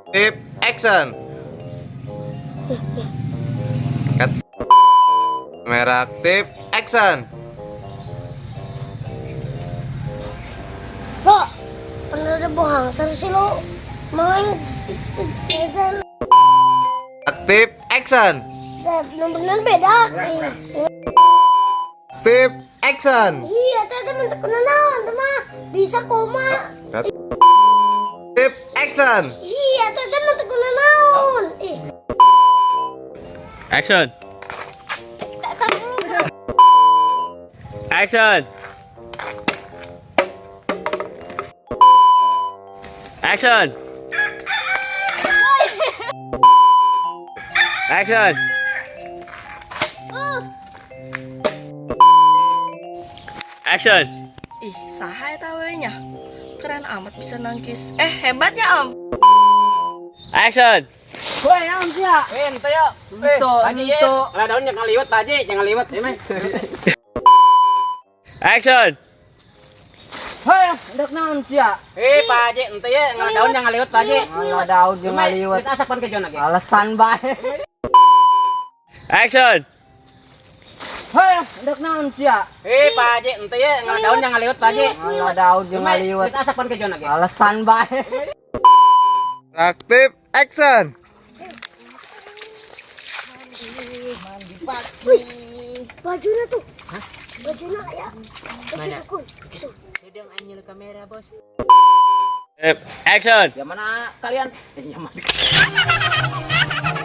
Tip action. Cut. Kamera aktif, action. Lo, pernah bohong sih lo. Main Aktif, action. Bener beda. Aktif, action. Iya, tadi teman tekuna naon, teman bisa koma. Aktif, action. Iya, tadi teman tekuna naon. Ih, Action. Action. Action. Action. Action. Ih, saha eta we nya? Keren amat bisa nangkis. Eh, hebatnya, Om. Action. Woi, naon sia? Eh, ente ya. Ento, Pak Haji, ya. ento. Kalau daun jangan liwat, Pak Haji, jangan liwat. Ya, Mas. Action. Hei, ndek naon sia? Eh, Pak Haji, ente ya, ngalah daun jangan liwat, Pak Haji. Ngalah daun jeung ngaliwat. Geus asak pan kejon lagi. Alasan bae. Action. Hei, ndek naon sia? Eh, Pak Haji, ente ya, ngalah daun jangan liwat, Pak Haji. Ngalah daun jeung ngaliwat. Geus asak pan kejon lagi. Alasan bae. Aktif, action. Wih, bajunya tuh. Hah? Bajunya kayak baju dukun. Tuh. Action. Ya mana kalian? Eh, ya mana?